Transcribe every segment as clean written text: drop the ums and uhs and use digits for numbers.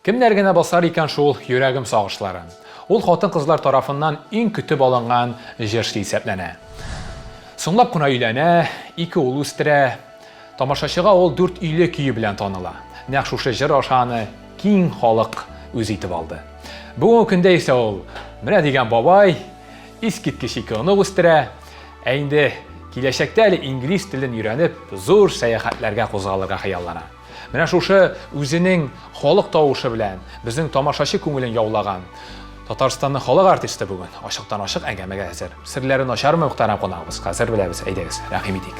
Кемнәр генә басар икән шул йөрәгем сагышларын? Ул хатын-кызлар тарафыннан иң көтеп алынган җырчы исәпләнә. Соңлап кына өйләнә, ике ул үстерә. Тамашачыга ул Дүрт өйле көе белән таныла. Нәкъ шушы җыр аша аны киң халык үз итеп алды. Бүгенге көндә исә ул менә дигән бабай, искиткеч ике онык үстерә. Ә инде киләчәктә әле инглиз телен өйрәнеп, зур сәяхәтләргә кузгалырга хыяллана. Менә шушы үзенең халык тавышы белән безнең тамашачы күңелен яулаган Татарстанның халык артисты бүген ачыктан-ачык әңгәмәгә әзер. Серләре начармы, мөхтәрәм кунагыбыз? Хәзер беләбез, әйдәгез, рәхим итик.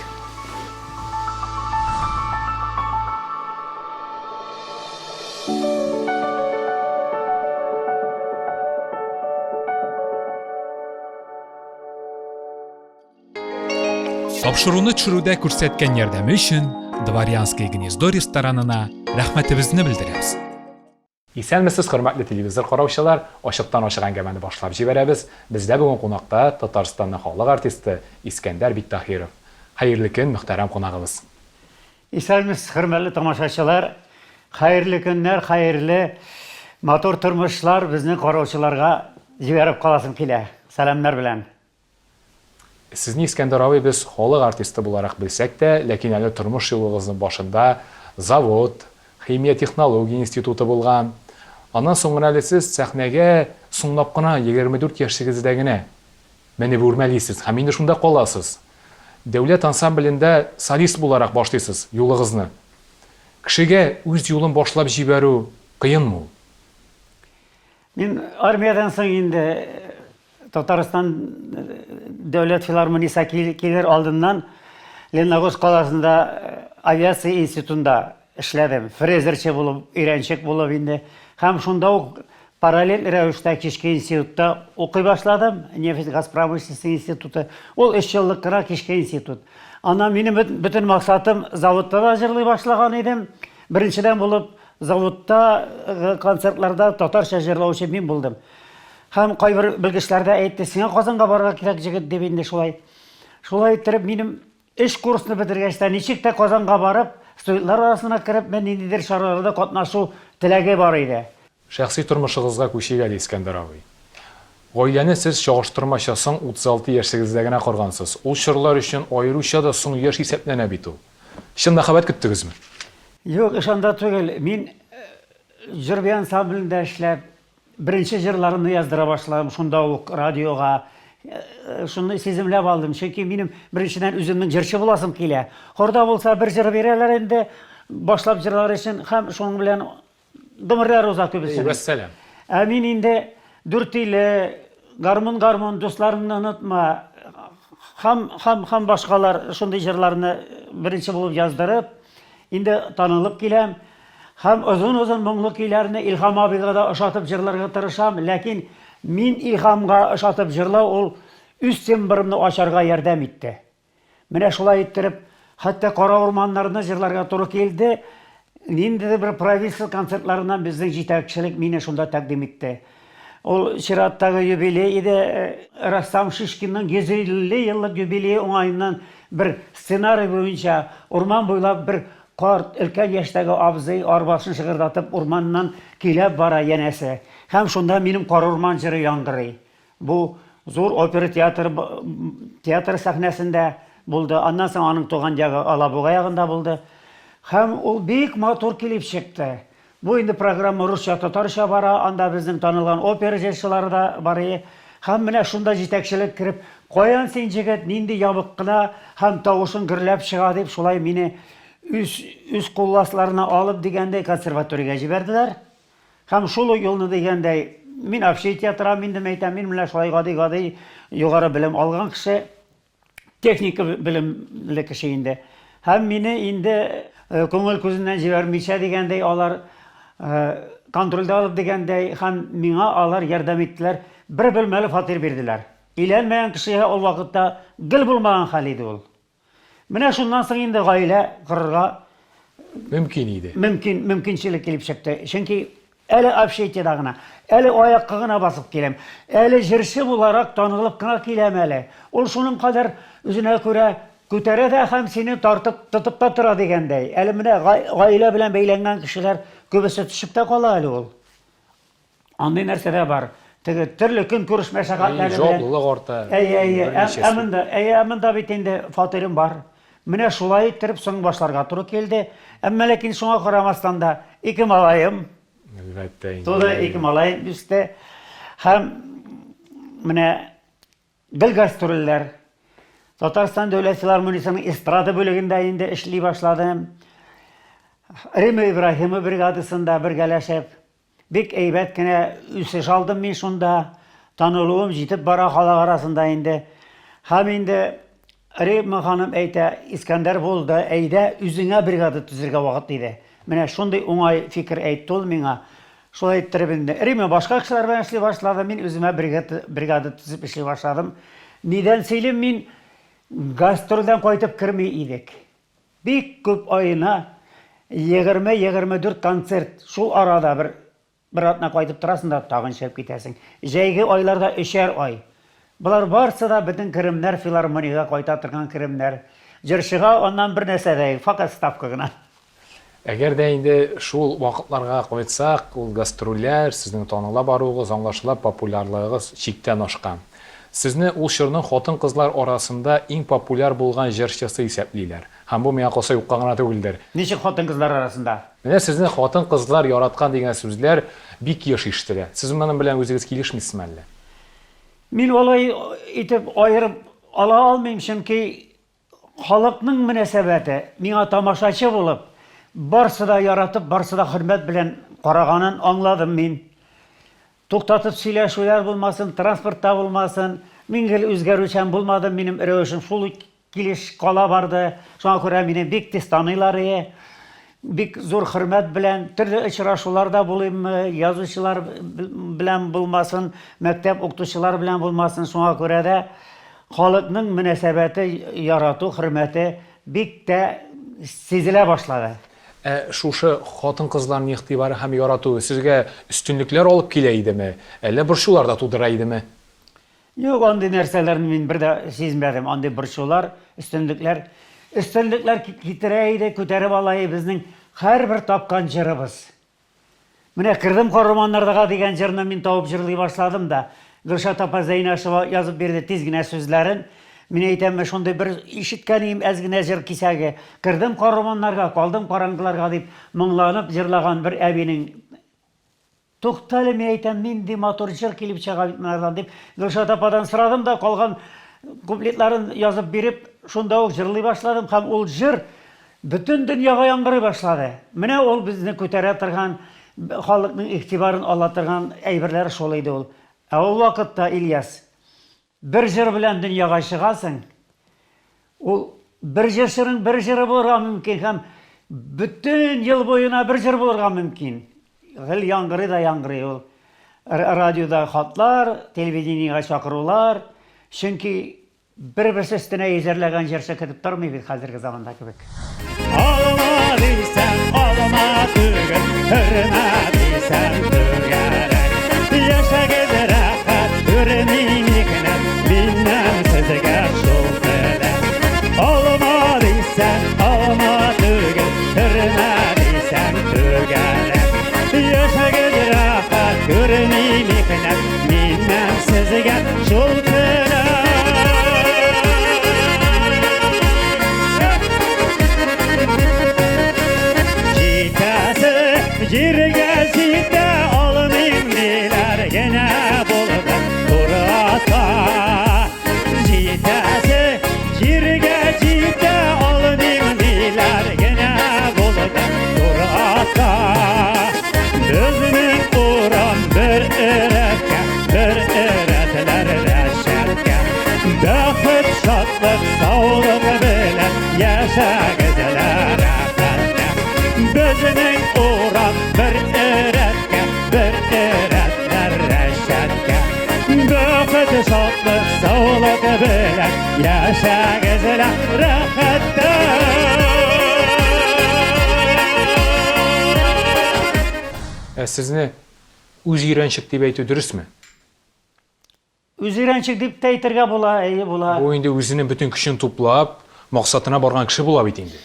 Тапшыруны төшерүдә күрсәткән ярдәме өчен Дворянское гнездо ресторанына рәхмәтебезне белдерәбез. Исәнмесез, хөрмәтле телевизор караучылар! Ачыктан-ачык әңгәмәне башлап җибәрәбез. Бездә бүген кунакта Татарстанның халык артисты Искәндәр Биктаһиров. Хәерле көн, мөхтәрәм кунагыбыз! Исәнмесез, хөрмәтле тамашачылар! Хәерле көннәр, хәерле матур тормышлар безнең караучыларга җибәреп каласым килә. Сәламнәр белән. Сезне, Искәндәр абый, без халык артисты буларак белсәк тә, ләкин әле тормыш юлыгызның башында завод, химия-технология институты булган. Аннан соң гына әле сез сәхнәгә соңлап кына, 24 яшегездә генә менеп үрмәлисез һәм инде шунда каласыз. Дәүләт ансамблендә солист буларак башлыйсыз юлыгызны. Кешегә үз юлын башлап җибәрү кыенмы ул? Мин армиядән соң инде Татарстан дәүләт филармониясенә килер алдыннан Лениногорск каласында авиация институтында эшләдем. Фрезерчы булып, өйрәнчек булып инде. Һәм шунда ук параллель рәвештә кичке институтта укый башладым. Нефть газ промышленности институты. Ул өч еллык кына кичке институт. Аннан минем бөтен максатым заводта да җырлый башлаган идем. Беренчедән булып заводта концертларда татарча җырлаучы мин булдым. Һәм кайбер белгечләр дә әйтте, сиңа Казанга барырга кирәк, җегет, дип инде шулай. Шулай иттереп, минем өч курсны бетергәч тә, ничек тә Казанга барып, студентлар арасына кереп, мен ниндидер чараларда катнашу теләге бар иде. Шәхси тормышыгызга күчик әле, Искәндәр абый. Гаиләне сез чагыштырмача соң, 36 яшегездә генә коргансыз. Ул чорлар өчен аеруча да соң яшь исәпләнә бит ул. Чын мәхәббәт көттегезме? Юк, эш анда түгел. Мин җыр-бию ансамблендә эшләп, Беренче җырларымны яздыра башладым шунда ук радиога. Шуны сиземләп алдым, чөнки минем беренчедән үземнең җырчы буласым килә. Хорда булса бер җыр бирәләр инде, башлап җырлар өчен һәм шуның белән гомерләр уза күбесенең. Вәссәлам. Ә мин инде Дүртөйле, Гармун, гармун, дусларыңны онытма һәм һәм һәм башкалар шундый җырларны беренче булып яздырып, инде танылып киләм. Һәм озын-озын моңлы көйләрне Илһам абыйга да ошатып җырларга тырышам, ләкин мин Илһамга ошатып җырлау ул үз тембрымны ачарга ярдәм итте. Менә шулай иттереп, хәтта Кара урманнарны җырларга туры килде. Ниндидер бер правительство концертларыннан безнең җитәкчелек мине шунда тәкъдим итте. Ул чираттагы юбилей иде, Рөстәм Шишкинның 150 еллык юбилее уңаеннан бер сценарий буенча урман буйлап бер Карт, өлкән яшьтәге абзый арбасын шыгырдатып урманнан көйләп бара, янәсе. Һәм шунда минем Карурман җыры яңгырый. Бу зур опера театры театры сәхнәсендә булды. Аннан соң аның туган ягы Алабуга ягында булды. Һәм ул бик матур килеп чыкты. Бу инде программа русча-татарча бара, анда безнең танылган опера җырчылары да бар ие. Һәм менә шунда җитәкчелек кереп, Каян син, җегет, нинди ябык кына һәм тавышың гөрләп чыга, дип, шулай мине үз үз кулласларына алып дигәндәй консерваториягә җибәрделәр. Һәм шул ук елны дигәндәй, мин общежитие торам инде, мәйтәм, мин менә шулай гади-гади югары белем алган кеше. Техника белемле кеше инде. Һәм мине инде күңел күзеннән җибәрмичә дигәндәй, алар контрольдә алып дигәндәй, һәм миңа алар ярдәм иттеләр. Бер бүлмәле фатир бирделәр. Өйләнмәгән кешегә ул вакытта гел булмаган хәл иде ул. Менә шуннан соң инде гаилә корырга мөмкин иде. Мөмкин, мөмкинчелек килеп чыкты. Чөнки әле общежитиедә гына, әле аякка гына басып киләм, әле җырчы буларак танылып кына киләм әле. Ул шуның кадәр үзенә күрә күтәрә дә һәм сине тартып, тотып та тора дигәндәй. Әле менә гаилә белән бәйләнгән кешеләр күбесе төшеп тә кала әле ул. Андый нәрсә дә бар. Теге төрле көнкүреш мәшәкатьләре белән. Җаваплылык арта. Әйе, әйе. Ә монда, әйе, ә монда бит инде фатирым бар. Менә шулай иттереп соң башларга туры килде. Әмма ләкин шуңа карамастан да ике малаем. Әлбәттә инде. Туды, ике малаем үсте. Һәм менә Гел гастрольләр. Татарстан дәүләт филармониясенең эстрада бүлегендә инде эшли башладым. Рима Ибраһимова бригадасында бергәләшеп, бик әйбәт кенә үсеш алдым мин шунда. Танылуым җитеп бара халык арасында инде. Һәм инде Рима ханым әйтә, Искәндәр булды, әйдә, үзеңә бригада төзергә вакыт, диде. Менә шундый уңай фикер әйтте ул миңа. Шулай иттереп инде Рима башка кешеләр белән эшли башлады, мин үземә бригада, бригада төзеп эшли башладым. Нидән сөйлим мин? Гастрольдән кайтып керми идек. Бик күп аена 20-24 концерт. Шул арада бер бер атна кайтып торасың да тагын чыгып китәсең. Җәйге айларда өчәр ай. Болар барсы да бөтен керемнәр филармониягә кайта торган керемнәр. Җырчыга аннан бер нәрсә дә юк, факат ставка гына. Әгәр дә инде шул вакытларга кайтсак, ул гастрольләр, сезнең таныла баруыгыз, аңлашыла, популярлыгыгыз чиктән ашкан. Сезне ул чорның хатын-кызлар арасында иң популяр булган җырчысы исәплиләр. Һәм бу, миңа калса, юкка гына түгелдер. Ничек хатын-кызлар арасында? Менә сезне хатын-кызлар яраткан дигән сүзләр бик еш ишетелә. Сез моның белән үзегез килешмисезме әллә? Мин алай итеп аерып ала алмыйм, чөнки Халыкның мөнәсәбәте, миңа тамашачы булып, барсы да яратып, барсы да хөрмәт белән караганын аңладым мин. Туктатып сөйләшүләр булмасын, транспортта булмасын, мин гел үзгәрүчән булмадым, минем рәвешем шул килеш кала барды. Шуңа күрә мине бик тиз таныйлар ие. Бик зур хөрмәт белән, төрле очрашуларда булыйммы, язучылар белән булмасын, мәктәп укытучылар белән булмасын, шуңа күрә дә Халыкның мөнәсәбәте, ярату, хөрмәте бик тә сизелә башлады. Ә шушы хатын-кызларның игътибары һәм яратуы сезгә өстенлекләр алып килә идеме, әллә борчулар да тудыра идеме? Юк, андый нәрсәләрне мин бер дә сизмәдем, андый борчулар, өстенлекләр. Өстенлекләр китерә иде, күтәреп ала иде безнең һәрбер тапкан җырыбыз. Менә Кердем карурманнардага дигән җырны мин табып җырлый башладым да, Гөлшат апа Зәйнашева язып бирде тиз генә сүзләрен. Мин әйтәм, шундый бер ишеткән идем әз генә җыр кисәге. Кердем карурманнарга, калдым караңгыларга дип моңланып җырлаган бер әбинең Туктале, мин әйтәм, нинди матур җыр килеп чыга бит монардан дип, Гөлшат ападан сорадым да, калган куплетларын язып биреп, шунда ук җырлый башладым һәм ул җыр Бөтен дөньяга яңгырый башлады. Менә ул безне күтәрә торган, халыкның игътибарын ала торган әйберләр шул иде ул. Ә ул вакытта, Ильяс, бер җыр белән дөньяга чыгасың, ул бер җырчының бер җыры булырга мөмкин һәм бөтен ел буена бер җыр булырга мөмкин. Гел яңгырый да яңгырый ул. Радиода хатлар, телевидениегә чакырулар. Чөнки Бер-берсе өстенә йөзәрләгән җырчы көтеп тормый бит хәзерге заманда кебек. Алма дисәң, алма түгел, хөрмә дисәң түгәрәк. Яшәгез рәхәт, күрми михнәт, миннән сезгә шул теләк. Алма дисәң, алма түгел, хөрмә дисәң түгәрәк. Яшәгез рәхәт, күрми михнәт, миннән сезгә шул теләк. Җитәсе җиргә җитә алмыйм ниләр генә булды турата. Җитәсе җиргә җитә алмыйм ниләр генә булды турата. Безнең урам бер өрәккә, бер өрәтләр рәшәткә. Бәхет, шатлык, саулык белән яшәгез рәхәттә. Безнең урам бер өрәткә, бер өрәтләр рәшәткә. Бәхет, шатлык, саулык белән яшәгез рәхәттә. Ә сезне үз өйрәнчек дип әйтү дөресме? Үз өйрәнчек дип тә әйтергә була, әйе була. Бу инде үзенең бөтен көчен туплап, максатына барган кеше була бит инде.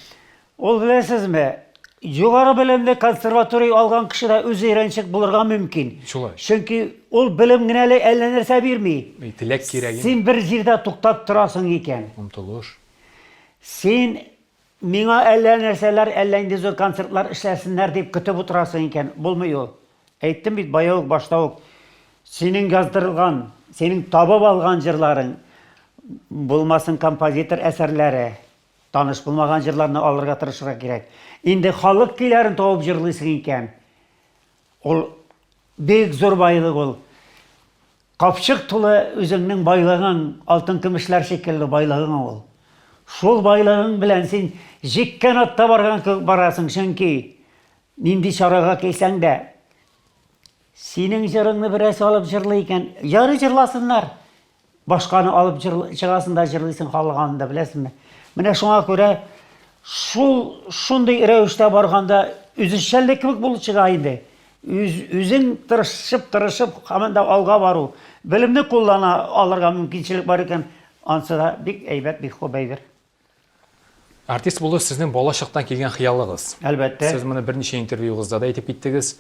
Ул беләсезме, Югары белемле консерватория алган кеше дә үзе өйрәнчек булырга мөмкин. Шулай. Чөнки ул белем генә әле әллә нәрсә бирми. Теләк кирәк. Син бер җирдә туктап торасың икән. Омтылыш. Син миңа әллә нәрсәләр, әллә инде зур концертлар эшләсеннәр дип көтеп утырасың икән, булмый ул. Әйттем бит бая ук башта ук, синең яздырылган, синең табып алган җырларың булмасын композитор әсәрләре, Таныш булмаган җырларны алырга тырышырга кирәк. Инде халык көйләрен табып җырлыйсың икән, ул бик зур байлык ул. Капчык тулы үзеңнең байлыгың, алтын-көмешләр шикелле байлыгың ул. Шул байлыгың белән син җиккән атта барган кебек барасың, чөнки нинди чарага килсәң дә, синең җырыңны берәрсе алып җырлый икән, ярый җырласыннар. Башканы алып чыгасың да җырлыйсың халык алдында, беләсеңме? Менә шуңа күрә шул шундый рәвештә барганда үзешчәнлек кебек булып чыга инде. Үз, үзең тырышып, тырышып һаман да алга бару, белемне куллана алырга мөмкинчелек бар икән, ансы да бик әйбәт, бик хуп әйбер. Артист булу сезнең бала чактан килгән хыялыгыз. Әлбәттә. Сез моны берничә интервьюгызда да әйтеп киттегез.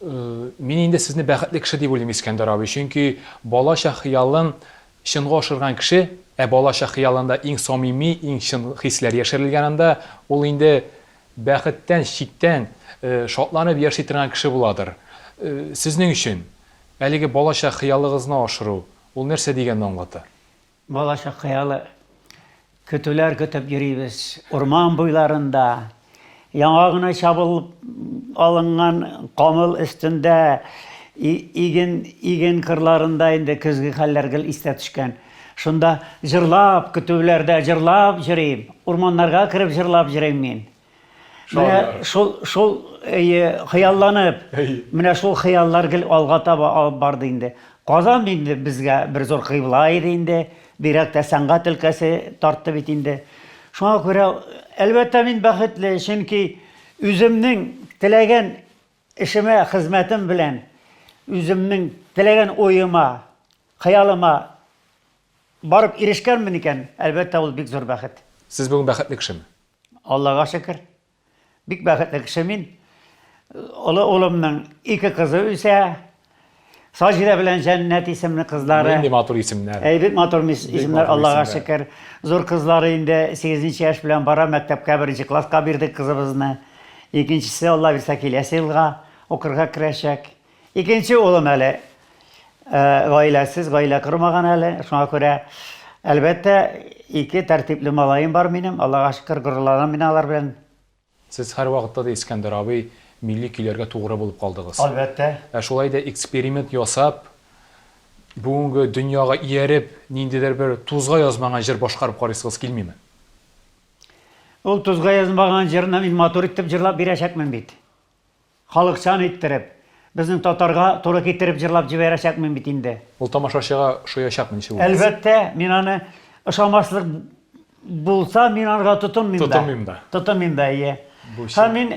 Э, мин инде сезне бәхетле кеше дип уйлыйм, Искәндәр абый, чөнки балача хыялын чынга ашырган кеше, ә балача хыялында иң самими, иң чын хисләр яшерелгән анда, ул инде бәхеттән, чиктән э, шатланып яши торган кеше буладыр. Э, сезнең өчен әлеге балача хыялыгызны ашыру, ул нәрсә дигәнне аңлата? Балачак хыялы. Көтүләр көтеп йөрибез. Урман буйларында, яңа гына чабылып алынган камыл өстендә, иген, иген кырларында инде көзге хәлләр гел истә төшкән. Шунда җырлап, көтүләрдә җырлап йөрим. Урманнарга кереп җырлап йөрим мин. Менә шул, шул, әйе, хыялланып, менә шул хыяллар гел алга таба алып барды инде. Казан инде безгә бер зур кыйбла иде инде, бигрәк тә сәнгать өлкәсе тартты бит инде. Шуңа күрә, әлбәттә, мин бәхетле, чөнки үземнең теләгән эшемә, хезмәтем белән, үземнең теләгән уема, хыялыма барып ирешкәнмен икән, әлбәттә, ул бик зур бәхет. Сез бүген бәхетле кешеме? Аллага шөкер. Бик бәхетле кеше мин. Олы улымның ике кызы үсә. Саҗидә белән Җәннәт исемле кызлары. Нинди матур исемнәр. Әй, бик матур исемнәр, Аллага шөкер. Зур кызлары инде 8 яшь белән бара, мәктәпкә беренче класска бирдек кызыбызны. Икенчесе, Алла бирсә, киләсе елга укырга керәчәк. Икенче улым әле гаиләсез, гаилә кормаган әле. Шуңа күрә, әлбәттә, ике тәртипле малаем бар минем. Аллага шөкер, горурланам мин алар белән. Сез һәрвакытта да, Искәндәр абый, милли көйләргә тугры булып калдыгыз. Әлбәттә. Ә шулай да эксперимент ясап, бүгенге дөньяга ияреп, ниндидер бер тузга язмаган җыр башкарып карыйсыгыз килмиме? Ул тузга язмаган җырны мин матур итеп җырлап бирәчәкмен бит. Халыкчан иттереп, безнең татарга туры китереп җырлап җибәрәчәкмен бит инде. Ул тамашачыга ошаячакмы, ничек уйлыйсыз? Әлбәттә, мин аны ошамаслык булса, мин анарга тотынмыйм да. Тотынмыйм да. Тотынмыйм да, әйе. Һәм мин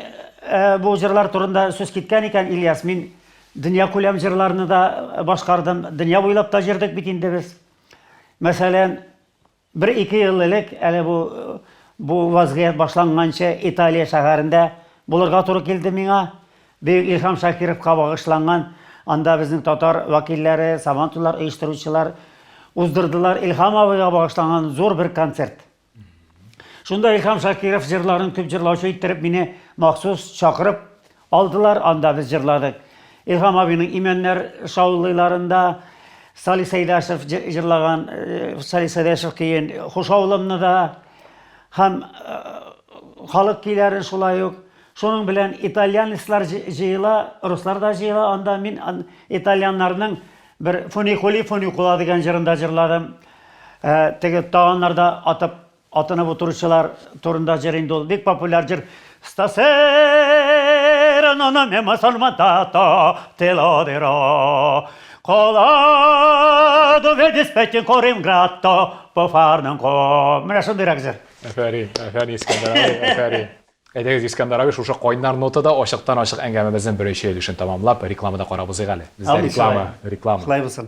бу җырлар турында сүз киткән икән, Ильяс, мин дөньякүләм җырларны да башкардым. Дөнья буйлап та җырдык бит инде без. Мәсәлән, Бер-ике ел элек, әле бу бу вазгыять башланганчы, Италия шәһәрендә булырга туры килде миңа. Бөек Илһам Шакировка багышланган анда безнең татар вәкилләре, Сабантуйлар оештыручылар уздырдылар Илһам абыйга багышланган зур бер концерт. Шунда Илһам Шакиров җырларын күп җырлаучы иттереп мине махсус чакырып Алдылар, анда без җырладык. Илһам абыйның Имәннәр шаулыйларында Салих Сәйдәшев җырлаган Салих Сәйдәшев көен Хуш авылымны да һәм халык көйләрен шулай ук. Шуның белән итальянецлар җыела, руслар да җыела анда. Мин итальяннарның бер Фуникули фуникула дигән җырын да җырладым. Теге таганнарда атып Атынып утыручылар турында җыр инде ул. Бик популяр җыр. Stasera non abbiamo salvato, te lo dirò. Cola dove dispetti ancora ingrato, può farne ancora. Менә шундыйрак җыр. Афәрин, афәрин, Искәндәр абый, афәрин. Әйдәгез, Искәндәр абый, шушы кайнар нотада ачыктан-ачык әңгәмәбезнең беренче өлешен тамамлап, рекламада карап узыйк әле. Бездә реклама, реклама. Шулай булсын.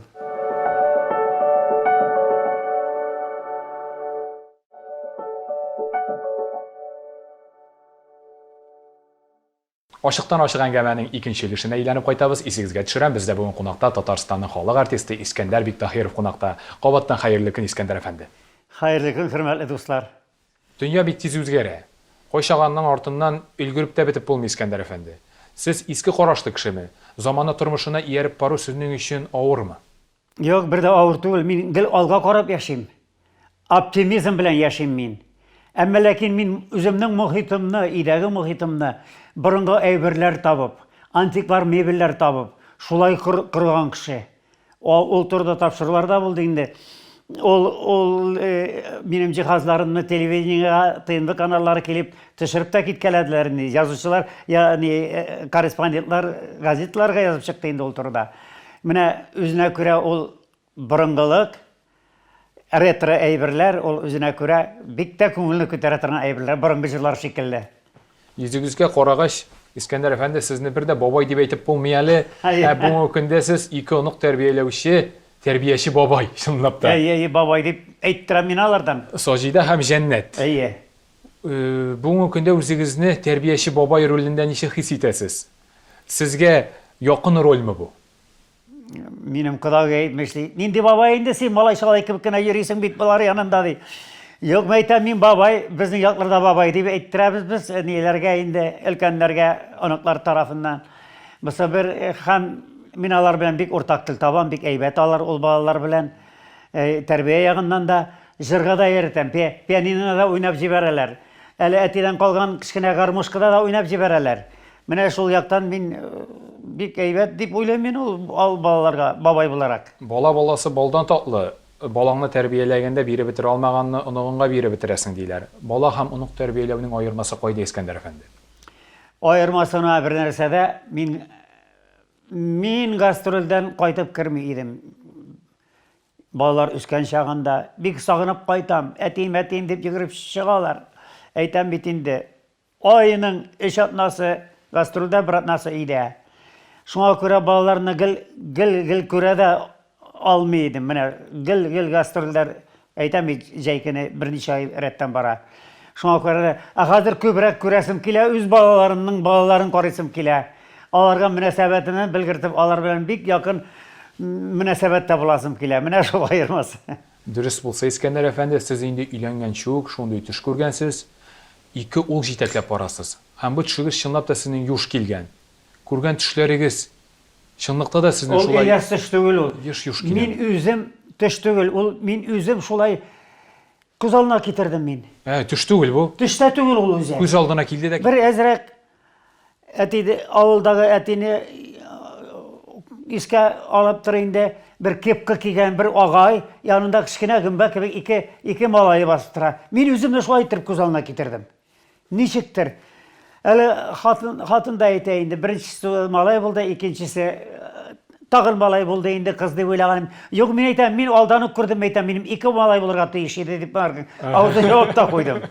Ачыктан-ачык әңгәмәнең икенче өлешенә әйләнеп кайтабыз. Исегезгә төшерәм, бездә бүген кунакта Татарстанның халык артисты Искәндәр Биктаһиров кунакта. Кабаттан хәерле көн, Искәндәр әфәнде. Хәерле көн, хөрмәтле дуслар. Дөнья бик тиз үзгәрә. Кайчак аның артыннан өлгереп тә бетеп булмый, Искәндәр әфәнде. Сез иске карашлы кешеме? Замана тормышына ияреп бару сезнең өчен авырмы? Юк, бер дә авыр түгел. Мин гел алга карап яшим. Оптимизм белән яшим мин. Әмма ләкин мин үземнең мохитымны, өйдәге мохитымны борынгы әйберләр табып, антиквар мебельләр табып, шулай корган кеше. Ул турыда тапшырулар да булды инде. Ул, ул э, минем җиһазларымны телевидениегә, ТНВ каналлары килеп төшереп тә киткәләделәр инде. Язучылар, ягъни э, корреспондентлар газеталарга язып чыкты инде ул турыда. Менә үзенә күрә ул борынгылык, ретро әйберләр, ул үзенә күрә бик тә күңелне күтәрә торган әйберләр, борынгы җырлар шикелле. Йөзегезгә карагач, Искәндәр әфәнде, сезне бер дә бабай дип әйтеп булмый әле. Ә бүгенге көндә сез ике онык тәрбияләүче, тәрбияче бабай, чынлап та. Әйе, әйе, бабай дип әйттерәм мин алардан. Саҗидә һәм Җәннәт. Әйе. Бүгенге көндә үзегезне тәрбияче бабай ролендә ничек хис итәсез? Сезгә якын рольме бу? Минем кодагый әйтмешли, нинди бабай инде син, малай-шалай кебек кенә йөрисең бит болар янында, ди. Юк, мен әйтәм, мин бабай, безнең якларда бабай дип әйттерәбез без ниләргә инде, өлкәннәргә, оныклар тарафыннан. Бусы бер һәм мин алар белән бик уртак тел табам, бик әйбәт алар ул балалар белән. Тәрбия ягыннан да, җырга да йөртәм, пианинода уйнап җибәрәләр. Әле әтидән калган кечкенә гармошкада да уйнап җибәрәләр. Менә шул яктан мин бик әйбәт дип уйлыйм мин ул ал балаларга бабай буларак. Бала баласы балдан татлы, балаңны тәрбияләгәндә биреп бетерә алмаганны оныгыңга биреп бетерәсең, диләр. Бала һәм онык тәрбияләүнең аермасы кайда, Искәндәр әфәнде? Аермасы менә бер нәрсәдә, мин мин гастрольдән кайтып керми идем. Балалар үскән чагында бик сагынып кайтам, әтием, әтием дип йөгереп чыгалар. Әйтәм бит инде, Айның өч атнасы гастрольдә, бер атнасы өйдә. Шуңа күрә балаларны гел, гел, гел күрә дә алмый идем. Менә гел, гел гастрольләр, әйтәм бит, җәй көне берничә ай рәттән бара. Шуңа күрә дә, ә хәзер күбрәк күрәсем килә, үз балаларымның балаларын карыйсым килә. Аларга мөнәсәбәтемне белгертеп, алар белән бик якын мөнәсәбәттә буласым килә. Менә шул аермасы. Дөрес булса, Искәндәр әфәнде, сез инде өйләнгәнче үк шундый төш күргәнсез. Ике ул җитәкләп барасыз. Һәм бу төшегез чынлап та сезнең юш килгән. Күргән төшләрегез чынлыкта да сезнең Ул шулай Ильяс төш түгел ул. еш юш Мин киләме? үзем төш түгел, ул мин үзем шулай күз алдына китердем мин. Ә, төш түгел бу. Төш тә түгел ул үзе. Күз алдына килде дә Бер әзрәк әти авылдагы әтине искә алып тор инде, бер кепка кигән бер агай, янында кечкенә гөмбә кебек ике, ике малае басып тора. Мин үземне шулай иттереп күз алдына китердем. Ничектер. Әле хатын, хатын да әйтә инде, беренчесе малай булды, икенчесе тагын малай булды инде, кыз дип уйлаганым. Юк, мин әйтәм, мин алдан ук күрдем, әйтәм, минем ике малай булырга тиеш иде дип авызын ябып та куйдым.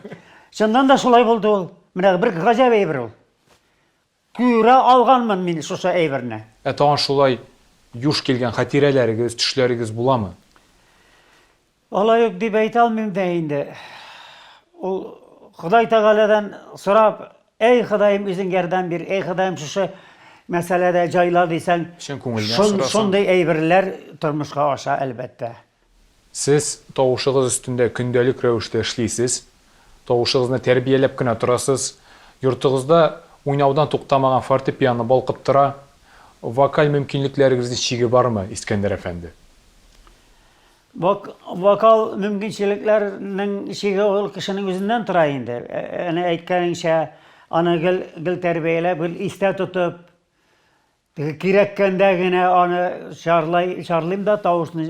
Чыннан да шулай булды ул. Менә бер гаҗәп әйбер ул. Күрә алганмын мин шушы әйберне. Ә тагын шулай юш килгән хатирәләрегез, төшләрегез буламы? Алай ук дип әйтә алмыйм да инде. Ул Ходай Тәгаләдән сорап, әй Ходаем, үзең ярдәм бир, әй Ходаем, шушы мәсьәләдә җайла дисәң, Чын күңелдән сорасаң. Шундый әйберләр тормышка аша, әлбәттә. Сез тавышыгыз өстендә көндәлек рәвештә эшлисез, тавышыгызны тәрбияләп кенә торасыз. Йортыгызда уйнаудан туктамаган фортепиано балкып тора. Вокаль мөмкинлекләрегезнең чиге бармы, Искәндәр әфәнде? Вок, вокал мөмкинчелекләрнең чиге ул кешенең үзеннән тора инде. Әнә әйткәнеңчә, аны гел, гел тәрбияләп, гел истә тотып, Теге кирәккәндә генә аны чарлай, чарлыйм да тавышны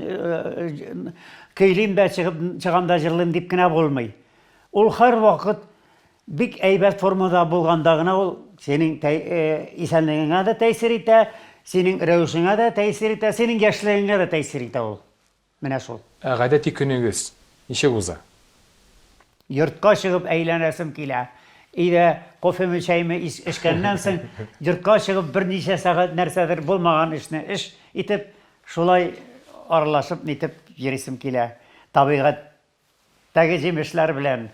көйлим дә чыгып чыгам да җырлыйм дип кенә булмый. Ул һәрвакыт бик әйбәт формада булганда гына ул синең исәнлегеңә дә тәэсир итә, синең рәвешеңә дә тәэсир итә, синең яшьлегеңә дә тәэсир итә ул. Менә шул. Ә гадәти көнегез ничек уза? Йортка чыгып әйләнәсем килә. Өйдә кофеме, чәйме эчкәннән соң, йортка чыгып берничә сәгать нәрсәдер булмаган эшне эш итеп, шулай аралашып нитеп йөрисем килә. Табигатьтәге җимешләр белән.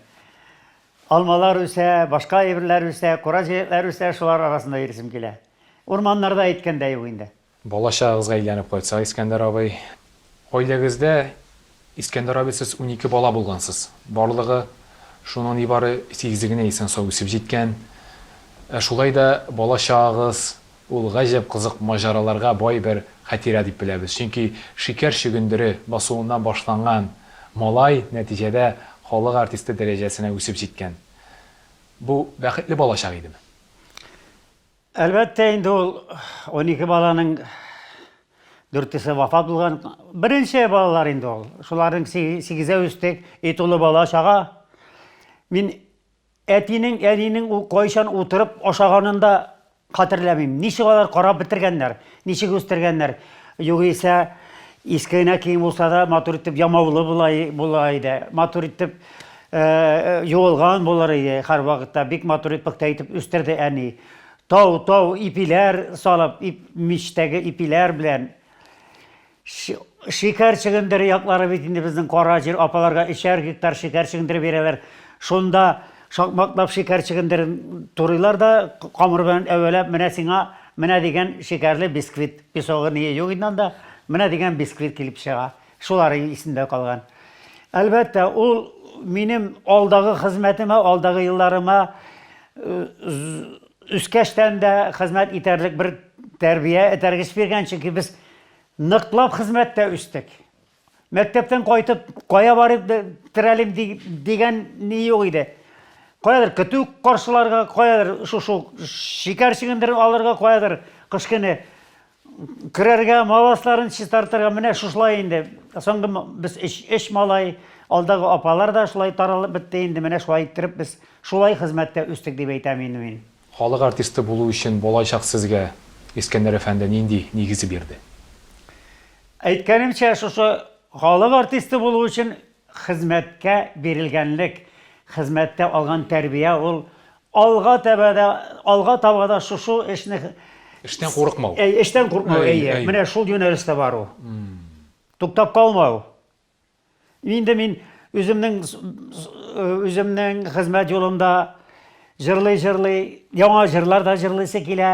Алмалар үсә, башка әйберләр үсә, кура җиләкләр үсә, шулар арасында йөрисем килә. Урманнарда әйткән дә юк инде. Бала чагыгызга әйләнеп кайтсак, Искәндәр абый. Гаиләгездә, Искәндәр абый, сез 12 бала булгансыз. Барлыгы шуның нибары сигезе генә исән-сау үсеп җиткән. Ә шулай да бала чагыгыз ул гаҗәп кызык маҗараларга бай бер хатирә дип беләбез. Чөнки шикәр чөгендере басуыннан башланган малай нәтиҗәдә халык артисты дәрәҗәсенә үсеп җиткән. Бу бәхетле балачак идеме? Әлбәттә инде ул 12 баланың дүртесе вафат булган. Беренче балалар инде ул. Шуларның сигезәү үстек, өй тулы бала чага. Мин әтинең, әнинең ул кайчан утырып ашаганын да хәтерләмим. Ничек алар карап бетергәннәр, ничек үстергәннәр. Югыйсә, иске генә кием булса да, матур итеп ямаулы була, була иде. Матур итеп юылган булыр иде һәрвакытта. Бик матур итеп, пөхтә итеп үстерде әни. Тау-тау ипиләр салып, ип, мичтәге ипиләр белән. Шикәр чөгендере яклары бит инде безнең кара җир, апаларга өчәр гектар шикәр чөгендере бирәләр. Шунда шакмаклап шикәр чөгендерен турыйлар да, камыр белән әвәләп, менә сиңа, менә дигән шикәрле бисквит. Песогы ние юк инде анда, менә дигән бисквит килеп чыга. Шулары исемдә калган. Әлбәттә, ул минем алдагы хезмәтемә, алдагы елларыма үскәчтән дә хезмәт итәрлек бер тәрбия, этәргеч биргән, чөнки без ныклап хезмәттә үстек. Мәктәптән кайтып, кая барып терәлим дигән ни юк иде. Каядыр көтү каршыларга, каядыр шушы шикәр чөгендерен алырга, каядыр кыш көне Керергә, маласларын чистартырга, менә шушылай инде. Соңгы без өч, өч малай, алдагы апалар да шулай таралып бетте инде, менә шулай иттереп без шулай хезмәттә үстек дип әйтәм инде мин. Халык артисты булу өчен балачак сезгә, Искәндәр әфәнде, нинди нигезе бирде? Әйткәнемчә, шушы халык артисты булу өчен хезмәткә бирелгәнлек, хезмәттә алган тәрбия ул Алга таба да, алга таба да шушы эшне Эштән курыкмау. Әй, эштән курыкмау, әйе. Менә шул юнәлештә бару. Туктап калмау. Инде мин үземнең үземнең хезмәт юлымда җырлый-җырлый, яңа җырлар да җырлыйсы килә.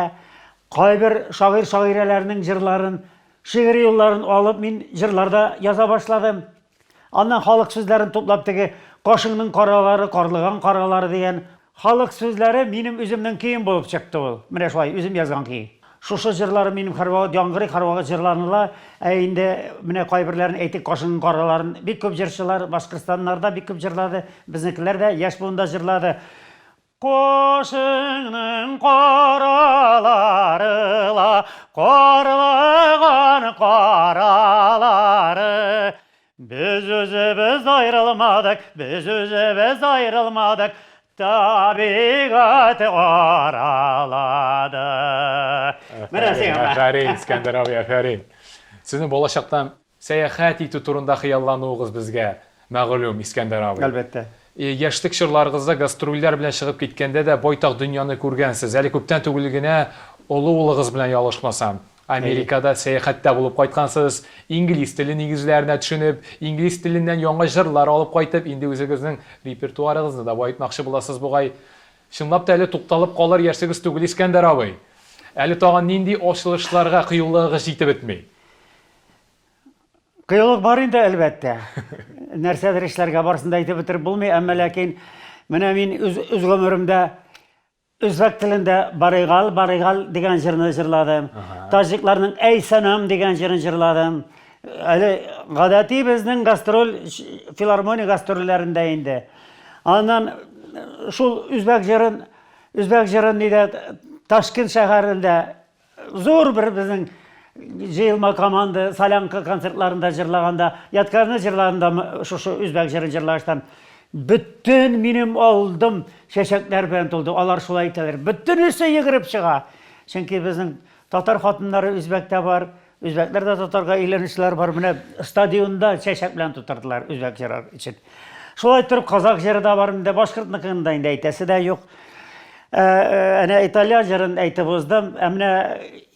Кайбер шагыйрь-шагыйрәләрнең җырларын, шигъри юлларын алып мин җырлар да яза башладым. Аннан халык сүзләрен туплап теге Кашыңның каралары, карлыган каралары дигән халык сүзләре минем үземнең көем булып чыкты ул. Менә шулай үзем язган көй. Шушы җырларым минем һәрвакыт яңгырый, һәрвакыт җырланыла. Ә инде менә кайберләрен әйтик, Кашыңның караларын бик күп җырчылар, Башкортстаннарда бик күп җырлады, безнекеләр дә яшь буында җырлады. Кошыңның каралары ла, карлыган каралары. Без үзебез аерылмадык, без үзебез аерылмадык, табигать аралады. Менә сиңа. Афәрин, Искәндәр абый, афәрин. Сезнең балачактан Сәяхәт итү турында хыяллануыгыз безгә мәгълүм, Искәндәр абый. Әлбәттә. Яшьлек чорларыгызда гастрольләр белән чыгып киткәндә дә байтак дөньяны күргәнсез. Әле күптән түгел генә олы улыгыз белән, ялгышмасам, Америкада сәяхәттә булып кайткансыз. Инглиз теле нигезләренә төшенеп, инглиз теленнән яңа җырлар алып кайтып, инде үзегезнең репертуарыгызны да баетмакчы буласыз бугай. Чынлап та әле тукталып калыр яшегез түгел, Искәндәр абый. Әле тагын нинди ачылышларга кыюлыгыгыз җитеп бетми? Кыюлык бар инде, әлбәттә. Нәрсәдер эшләргә барысын да әйтеп бетереп булмый, әмма ләкин менә мин үз, үз гомеремдә үзбәк телендә Барыйгал, Барыйгал дигән җырны җырладым. Таҗикларның Әй санам дигән җырын җырладым. Әле гадәти безнең гастроль, филармония гастрольләрендә инде. Аннан шул үзбәк җырын, үзбәк җырын нидә Ташкент шәһәрендә Зур бер безнең җыелма команда солянка концертларында җырлаганда, Ядкарны җырлаганда шушы үзбәк җырын җырлагачтан бөтен минем алдым чәчәкләр белән тулды. Алар шулай әйтәләр. Бөтенесе йөгереп чыга. Чөнки безнең татар хатыннары үзбәктә бар, үзбәкләр дә татарга өйләнүчеләр бар. Менә стадионда чәчәк белән тутырдылар үзбәк җыры өчен. Шулай торып казак җыры да бар инде, башкортныкын да инде әйтәсе дә юк. Әнә итальян җырын әйтеп уздым. Ә менә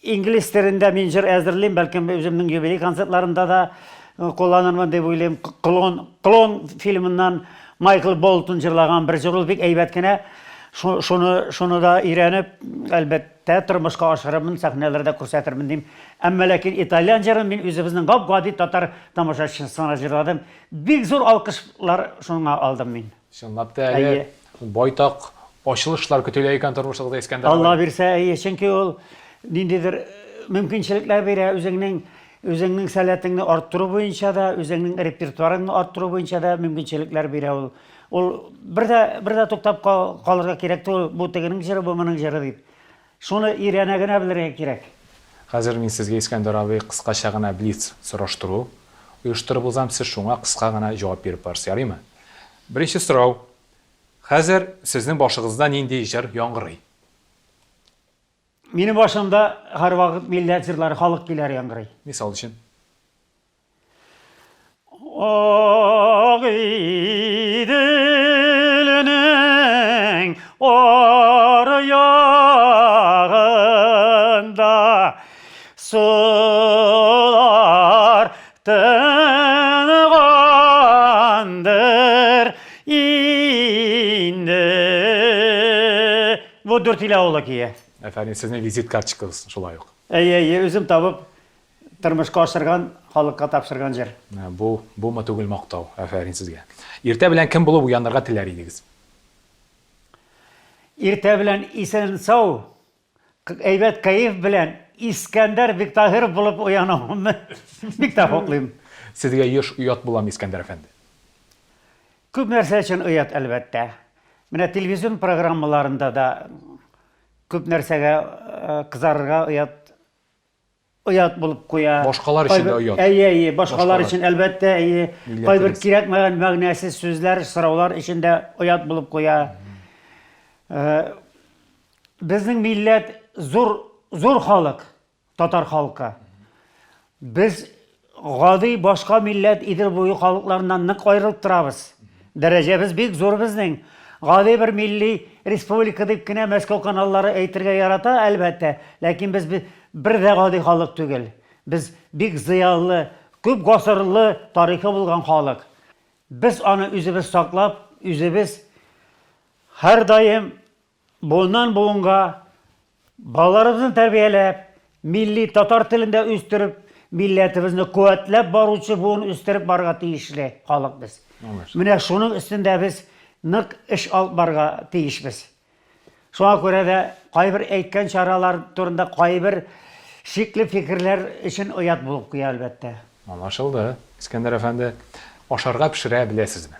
инглиз телендә мин җыр әзерлим, бәлкем үземнең юбилей концертларымда да кулланырмын дип уйлыйм. Клон, Клон фильмыннан Майкл Болтон җырлаган бер җыр ул бик әйбәт кенә. Шуны, шуны да өйрәнеп, әлбәттә, тормышка ашырырмын, сәхнәләрдә күрсәтермен дим. Әмма ләкин итальян җырын мин үзебезнең гап-гади татар тамашачысына җырладым. Бик зур алкышлар шуңа алдым мин. Чынлап та әле байтак ачылышлар көтелә икән тормышыгызда, Искәндәр абый. Алла бирсә, әйе, чөнки ул ниндидер мөмкинчелекләр бирә, үзеңнең үзеңнең сәләтеңне арттыру буенча да, үзеңнең репертуарыңны арттыру буенча да мөмкинчелекләр бирә ул. Ул бер дә бер дә туктап калырга кирәк түгел, бу тегенең җыры, бу моның җыры дип. Шуны өйрәнә генә белергә кирәк. Хәзер мин сезгә, Искәндәр абый, кыскача гына блиц сораштыру оештырып узам, сез шуңа кыска гына җавап биреп барырсыз, ярыймы? Беренче сорау. Хәзер сезнең башыгызда нинди җыр яңгырый? Минем башымда һәрвакыт милләт җырлары, халык көйләре яңгырый. Мисал өчен? Агыйделнең аръягында сулар тынгандыр инде. Бу Дүртөйле авылы көе. Әфәрин, сезнең визит карточкагыз шулай ук. Әйе, әйе, үзем табып Тормышка ашырган, халыкка тапшырган җыр. Бу, бумы түгел мактау. Афәрин сезгә. Иртә белән кем булып уянырга теләр идегез? Иртә белән исән-сау, әйбәт кәеф белән Искәндәр Биктаһиров булып уянуымны бик тә хуплыйм. Сезгә еш оят буламы, Искәндәр әфәнде? Күп нәрсә өчен оят, әлбәттә. Менә телевизион программаларында да күп нәрсәгә кызарырга оят Оят булып куя. Башкалар өчен дә оят. Әйе, әйе, башкалар өчен, әлбәттә, әйе. Кайбер кирәкмәгән мәгънәсез сүзләр, сораулар өчен дә оят булып куя. Э, безнең милләт зур, зур халык, татар халкы. Без гади башка милләт Идел буе халыкларыннан нык аерылып торабыз. Дәрәҗәбез бик зур безнең. Гади бер милли республика дип кенә Мәскәү каналлары әйтергә ярата, әлбәттә. Ләкин без бер дә гади халык түгел. Без бик зыялы, күп гасырлы тарихы булган халык. Без аны үзебез саклап, үзебез һәрдаим Буыннан буынга балаларыбызны тәрбияләп, милли татар телендә үстереп, милләтебезне куәтләп баручы буын үстереп барырга тиешле халык без. Менә шуның өстендә без нык эш алып барырга тиешбез. Шуңа күрә дә кайбер әйткән чаралар турында кайбер шикле фикерләр өчен оят булып куя, әлбәттә. Аңлашылды, Искәндәр әфәнде. Ашарга пешерә беләсезме?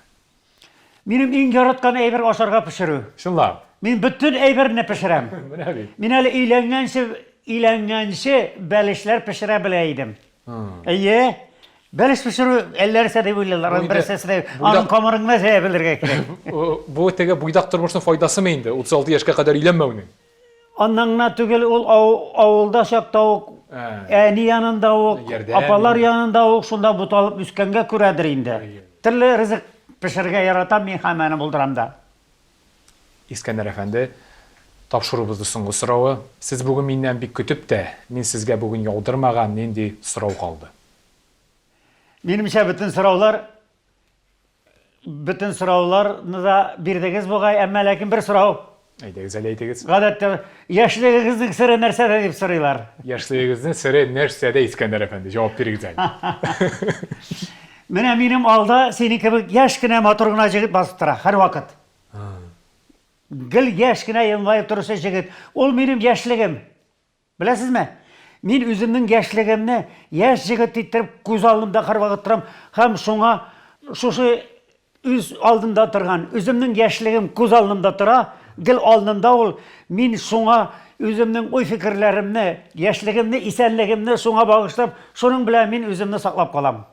Минем иң яраткан әйбер ашарга пешерү. Чынлап. Мин бөтен әйберне пешерәм. Менә бит. Мин әле өйләнгәнче, өйләнгәнче бәлешләр пешерә белә идем. Әйе. Бәлеш пешерү әллә нәрсә дип уйлыйлар, аның берсесе дә, аның камырын гына җәя белергә кирәк. Бу теге буйдак тормышның файдасымы инде, 36 яшькә кадәр өйләнмәүнең? Аннан гына түгел, ул авылда чакта ук, әни янында ук, апалар янында ук шунда буталып үскәнгә күрәдер инде. Төрле ризык пешерергә яратам мин һәм аны булдырам да. Искәндәр әфәнде, тапшыруыбызның соңгы соравы. Сез бүген миннән бик көтеп тә, мин сезгә бүген яудырмаган нинди сорау калды? Минемчә, бөтен сораулар Бөтен сорауларны да бирдегез бугай, әмма ләкин бер сорау. Әйдәгез әле әйтегез. Гадәттә, яшьлегегезнең сере нәрсәдә дип сорыйлар. Яшьлегегезнең сере нәрсәдә, Искәндәр әфәнде? Җавап бирегез әле. Менә минем алда синең кебек яшь кенә, матур гына җегет басып тора һәрвакыт. Гел яшь кенә елмаеп торучы җегет. Ул минем яшьлегем. Беләсезме, мин үземнең яшьлегемне яшь җегет иттереп күз алдымда һәрвакыт торам һәм шуңа шушы үз алдымда торган, үземнең яшьлегем күз алдымда тора, гел алдымда ул, мин шуңа үземнең уй-фикерләремне, яшьлегемне, исәнлегемне шуңа багышлап, шуның белән мин үземне саклап калам.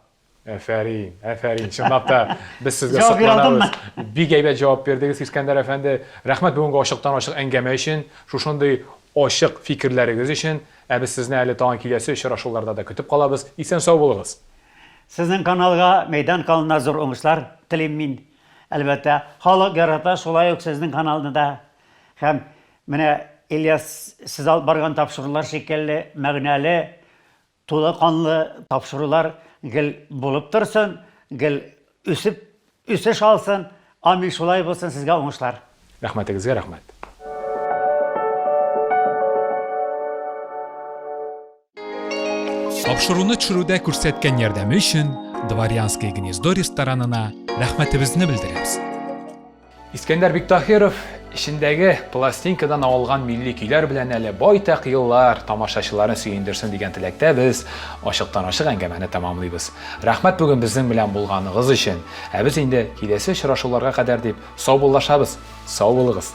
Әфәрин, әфәрин. Чынлап та без сезгә Җавап бирә сокланабыз. алдыммы? Бик әйбәт җавап бирдегез, Искәндәр әфәнде. Рәхмәт бүгенге ачыктан-ачык әңгәмә өчен, шушындый ачык фикерләрегез өчен. Ә без сезне әле тагын киләсе очрашуларда да көтеп калабыз. Исән-сау булыгыз! Сезнең каналга, Мәйдан каналына зур уңышлар телим мин. Әлбәттә, халык ярата шулай ук сезнең каналны да. Һәм менә Ильяс сез алып барган тапшырулар шикелле мәгънәле, Тулы канлы тапшырулар гел булып торсын, гел үсеп, үсеш алсын. Амин, шулай булсын, сезгә уңышлар. Рәхмәтегезгә рәхмәт. Тапшыруны төшерүдә күрсәткән ярдәме өчен Дворянское гнездо ресторанына рәхмәтебезне белдерәбез. Искәндәр Биктахиров эчендәге пластинкадан алган милли көйләр белән әле байтак еллар тамашачыларын сөендерсен дигән теләктә без ачыктан-ачык әңгәмәне тәмамлыйбыз. Рәхмәт бүген безнең белән булганыгыз өчен. Ә без инде киләсе очрашуларга кадәр дип саубуллашабыз. Сау булыгыз.